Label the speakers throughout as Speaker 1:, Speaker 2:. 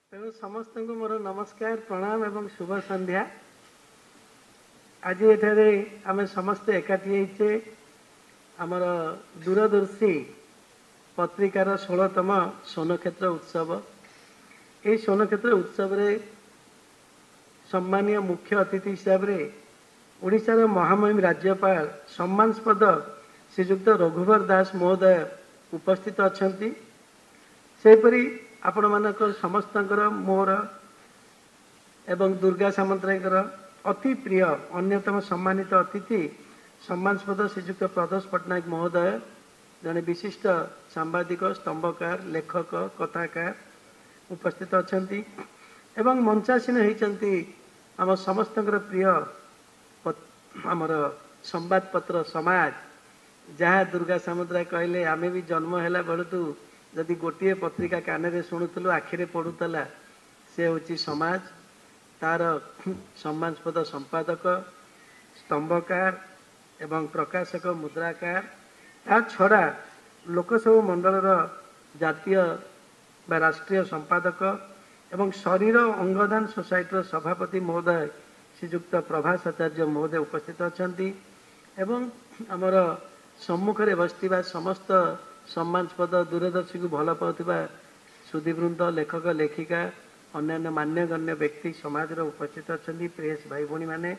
Speaker 1: ତେଣୁ ସମସ୍ତଙ୍କୁ ମୋର ନମସ୍କାର, ପ୍ରଣାମ ଏବଂ ଶୁଭ ସନ୍ଧ୍ୟା। ଆଜି ଏଠାରେ ଆମେ ସମସ୍ତେ ଏକାଠି ହେଇଛେ ଆମର ଦୂରଦର୍ଶୀ ପତ୍ରିକାର 16ତମ ସ୍ୱର୍ଣ୍ଣକ୍ଷେତ୍ର ଉତ୍ସବ। ଏହି ସ୍ୱର୍ଣ୍ଣକ୍ଷେତ୍ର ଉତ୍ସବରେ ସମ୍ମାନୀୟ ମୁଖ୍ୟ ଅତିଥି ହିସାବରେ ଓଡ଼ିଶାର ମହାମହିମ ରାଜ୍ୟପାଳ ସମ୍ମାନସ୍ପଦ ଶ୍ରୀଯୁକ୍ତ ରଘୁବର ଦାସ ମହୋଦୟ ଉପସ୍ଥିତ ଅଛନ୍ତି। ସେହିପରି ଆପଣମାନଙ୍କର ସମସ୍ତଙ୍କର, ମୋର ଏବଂ ଦୁର୍ଗା ସାମନ୍ତରାୟଙ୍କର ଅତି ପ୍ରିୟ ଅନ୍ୟତମ ସମ୍ମାନିତ ଅତିଥି ସମ୍ମାନସ୍ପଦ ଶ୍ରୀଯୁକ୍ତ ପ୍ରଦୋଷ ପଟ୍ଟନାୟକ ମହୋଦୟ, ଜଣେ ବିଶିଷ୍ଟ ସାମ୍ବାଦିକ, ସ୍ତମ୍ଭକାର, ଲେଖକ, କଥାକାର ଉପସ୍ଥିତ ଅଛନ୍ତି। ଏବଂ ମଞ୍ଚାସୀନ ହେଇଛନ୍ତି ଆମ ସମସ୍ତଙ୍କର ପ୍ରିୟ ଆମର ସମ୍ବାଦପତ୍ର ସମାଜ, ଯାହା ଦୁର୍ଗା ସାମନ୍ତରାୟ କହିଲେ ଆମେ ବି ଜନ୍ମ ହେଲା ବେଳଠୁ ଯଦି ଗୋଟିଏ ପତ୍ରିକା କାନରେ ଶୁଣୁଥିଲୁ, ଆଖିରେ ପଡ଼ୁଥିଲା, ସେ ହେଉଛି ସମାଜ। ତାର ସମ୍ମାନସ୍ପଦ ସମ୍ପାଦକ, ସ୍ତମ୍ଭକାର ଏବଂ ପ୍ରକାଶକ, ମୁଦ୍ରାକାର, ତା ଛଡ଼ା ଲୋକସଭା ମଣ୍ଡଳର ଜାତୀୟ ବା ରାଷ୍ଟ୍ରୀୟ ସମ୍ପାଦକ ଏବଂ ଶରୀର ଅଙ୍ଗଦାନ ସୋସାଇଟିର ସଭାପତି ମହୋଦୟ ଶ୍ରୀଯୁକ୍ତ ପ୍ରଭାସ ଆଚାର୍ଯ୍ୟ ମହୋଦୟ ଉପସ୍ଥିତ ଅଛନ୍ତି। ଏବଂ ଆମର ସମ୍ମୁଖରେ ବସିଥିବା ସମସ୍ତ ସମ୍ମାନସ୍ପଦ ଦୂରଦର୍ଶୀକୁ ଭଲ ପାଉଥିବା ସୁଧୀବୃନ୍ଦ, ଲେଖକ, ଲେଖିକା, ଅନ୍ୟାନ୍ୟ ମାନ୍ୟଗଣ୍ୟ ବ୍ୟକ୍ତି ସମାଜର ଉପସ୍ଥିତ ଅଛନ୍ତି, ପ୍ରେସ୍ ଭାଇ ଭଉଣୀମାନେ।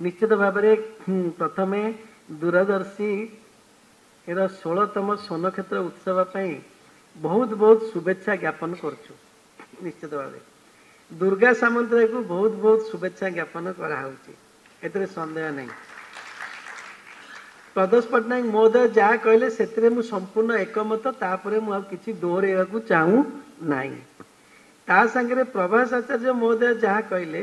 Speaker 1: ନିଶ୍ଚିତ ଭାବରେ ପ୍ରଥମେ ଦୂରଦର୍ଶୀର 16ତମ ସ୍ୱର୍ଣ୍ଣକ୍ଷେତ୍ର ଉତ୍ସବ ପାଇଁ ବହୁତ ବହୁତ ଶୁଭେଚ୍ଛା ଜ୍ଞାପନ କରୁଛୁ। ନିଶ୍ଚିତ ଭାବରେ ଦୁର୍ଗା ସାମନ୍ତରାୟକୁ ବହୁତ ବହୁତ ଶୁଭେଚ୍ଛା ଜ୍ଞାପନ କରାହେଉଛି, ଏଥିରେ ସନ୍ଦେହ ନାହିଁ। ପ୍ରଦୋଷ ପଟ୍ଟନାୟକ ମହୋଦୟ ଯାହା କହିଲେ ସେଥିରେ ମୁଁ ସମ୍ପୂର୍ଣ୍ଣ ଏକମତ, ତାପରେ ମୁଁ ଆଉ କିଛି ଦୋହରାଇବାକୁ ଚାହୁଁ ନାହିଁ। ତା ସାଙ୍ଗରେ ପ୍ରଭାସ ଆଚାର୍ଯ୍ୟ ମହୋଦୟ ଯାହା କହିଲେ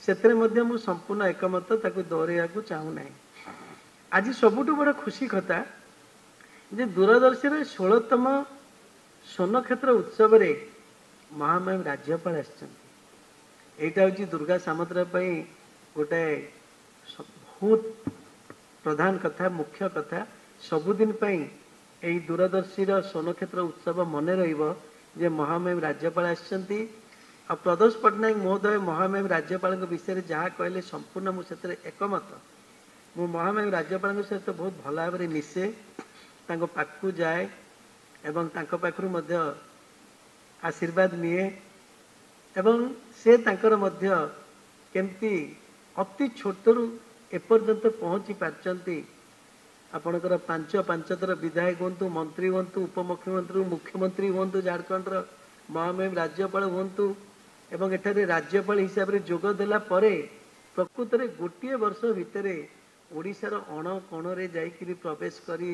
Speaker 1: ସେଥିରେ ମଧ୍ୟ ମୁଁ ସମ୍ପୂର୍ଣ୍ଣ ଏକମତ, ତାକୁ ଦୋହରାଇବାକୁ ଚାହୁଁନାହିଁ। ଆଜି ସବୁଠୁ ବଡ଼ ଖୁସି କଥା ଯେ ଦୂରଦର୍ଶୀର 16ତମ ସ୍ୱର୍ଣ୍ଣକ୍ଷେତ୍ର ଉତ୍ସବରେ ମହାମହିମ ରାଜ୍ୟପାଳ ଆସିଛନ୍ତି। ଏଇଟା ହେଉଛି ଦୁର୍ଗା ସାମନ୍ତରାୟ ପାଇଁ ଗୋଟାଏ ବହୁତ ପ୍ରଧାନ କଥା, ମୁଖ୍ୟ କଥା। ସବୁଦିନ ପାଇଁ ଏଇ ଦୂରଦର୍ଶୀର ସ୍ୱର୍ଣ୍ଣକ୍ଷେତ୍ର ଉତ୍ସବ ମନେ ରହିବ ଯେ ମହାମହିମ ରାଜ୍ୟପାଳ ଆସିଛନ୍ତି। ଆଉ ପ୍ରଦୋଷ ପଟ୍ଟନାୟକ ମହୋଦୟ ମହାମହିମ ରାଜ୍ୟପାଳଙ୍କ ବିଷୟରେ ଯାହା କହିଲେ ସମ୍ପୂର୍ଣ୍ଣ ମୁଁ ସେଥିରେ ଏକମତ। ମୁଁ ମହାମହିମ ରାଜ୍ୟପାଳଙ୍କ ସହିତ ବହୁତ ଭଲ ଭାବରେ ମିଶେ, ତାଙ୍କ ପାଖକୁ ଯାଏ ଏବଂ ତାଙ୍କ ପାଖରୁ ମଧ୍ୟ ଆଶୀର୍ବାଦ ନିଏ। ଏବଂ ସେ ତାଙ୍କର ମଧ୍ୟ କେମିତି ଅତି ଛୋଟରୁ ଏପର୍ଯ୍ୟନ୍ତ ପହଞ୍ଚି ପାରିଛନ୍ତି, ଆପଣଙ୍କର 5 ଥର ବିଧାୟକ ହୁଅନ୍ତୁ, ମନ୍ତ୍ରୀ ହୁଅନ୍ତୁ, ଉପମୁଖ୍ୟମନ୍ତ୍ରୀ, ମୁଖ୍ୟମନ୍ତ୍ରୀ ହୁଅନ୍ତୁ, ଝାଡ଼ଖଣ୍ଡର ମହାମହିମ ରାଜ୍ୟପାଳ ହୁଅନ୍ତୁ, ଏବଂ ଏଠାରେ ରାଜ୍ୟପାଳ ହିସାବରେ ଯୋଗ ଦେଲା ପରେ ପ୍ରକୃତରେ ଗୋଟିଏ ବର୍ଷ ଭିତରେ ଓଡ଼ିଶାର ଅଣ କୋଣରେ ଯାଇକିରି ପ୍ରବେଶ କରି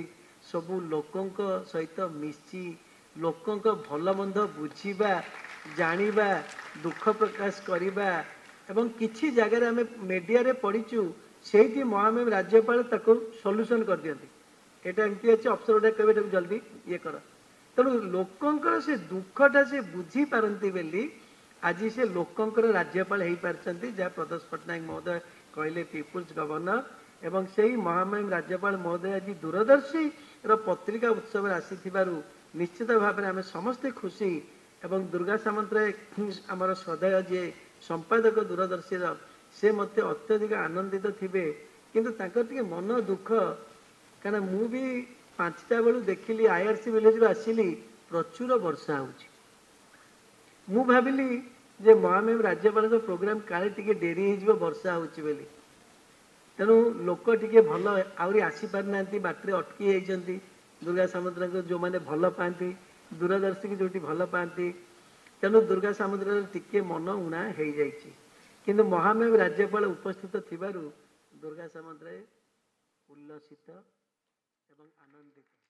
Speaker 1: ସବୁ ଲୋକଙ୍କ ସହିତ ମିଶି ଲୋକଙ୍କ ଭଲ ମନ୍ଦ ବୁଝିବା, ଜାଣିବା, ଦୁଃଖ ପ୍ରକାଶ କରିବା, ଏବଂ କିଛି ଜାଗାରେ ଆମେ ମିଡ଼ିଆରେ ପଢ଼ିଛୁ ସେଇଠି ମହାମହିମ ରାଜ୍ୟପାଳ ତାକୁ ସଲ୍ୟୁସନ୍ କରିଦିଅନ୍ତି। ଏଇଟା ଏମିତି ଅଛି, ଅଫିସର ଗୋଟେ କହିବେ ଏଟାକୁ ଜଲ୍ଦି ଇଏ କର। ତେଣୁ ଲୋକଙ୍କର ସେ ଦୁଃଖଟା ସେ ବୁଝିପାରନ୍ତି ବୋଲି ଆଜି ସେ ଲୋକଙ୍କର ରାଜ୍ୟପାଳ ହେଇପାରିଛନ୍ତି, ଯାହା ପ୍ରଦୋଷ ପଟ୍ଟନାୟକ ମହୋଦୟ କହିଲେ ପିପୁଲ୍ସ ଗଭର୍ଣ୍ଣର। ଏବଂ ସେଇ ମହାମହିମ ରାଜ୍ୟପାଳ ମହୋଦୟ ଆଜି ଦୂରଦର୍ଶୀର ପତ୍ରିକା ଉତ୍ସବରେ ଆସିଥିବାରୁ ନିଶ୍ଚିତ ଭାବରେ ଆମେ ସମସ୍ତେ ଖୁସି। ଏବଂ ଦୁର୍ଗା ସାମନ୍ତରାୟ ଆମର ଶ୍ରଦ୍ଧେୟ ଯିଏ ସମ୍ପାଦକ ଦୂରଦର୍ଶୀର, ସେ ମୋତେ ଅତ୍ୟଧିକ ଆନନ୍ଦିତ ଥିବେ। କିନ୍ତୁ ତାଙ୍କର ଟିକେ ମନ ଦୁଃଖ, କାରଣ ମୁଁ ବି 5ଟା ବେଳୁ ଦେଖିଲି IRC ଭିଲେଜରୁ ଆସିଲି, ପ୍ରଚୁର ବର୍ଷା ହେଉଛି। ମୁଁ ଭାବିଲି ଯେ ମହାମହିମ ରାଜ୍ୟପାଳଙ୍କ ପ୍ରୋଗ୍ରାମ କାଳେ ଟିକେ ଡେରି ହେଇଯିବ ବର୍ଷା ହେଉଛି ବୋଲି। ତେଣୁ ଲୋକ ଟିକେ ଭଲ ଆହୁରି ଆସିପାରିନାହାନ୍ତି, ବାଟରେ ଅଟକି ଯାଇଛନ୍ତି। ଦୁର୍ଗା ସାମନ୍ତରାୟଙ୍କୁ ଯେଉଁମାନେ ଭଲ ପାଆନ୍ତି, ଦୂରଦର୍ଶୀକୁ ଯେଉଁଠି ଭଲ ପାଆନ୍ତି, ତେଣୁ ଦୁର୍ଗା ସାମନ୍ତରାୟର ଟିକେ ମନ ଉଣା ହେଇଯାଇଛି। କିନ୍ତୁ ମହାମହିମ ରାଜ୍ୟପାଳ ଉପସ୍ଥିତ ଥିବାରୁ ଦୁର୍ଗା ସାମନ୍ତରାୟ ଉଲ୍ଲସିତ ଏବଂ ଆନନ୍ଦିତ।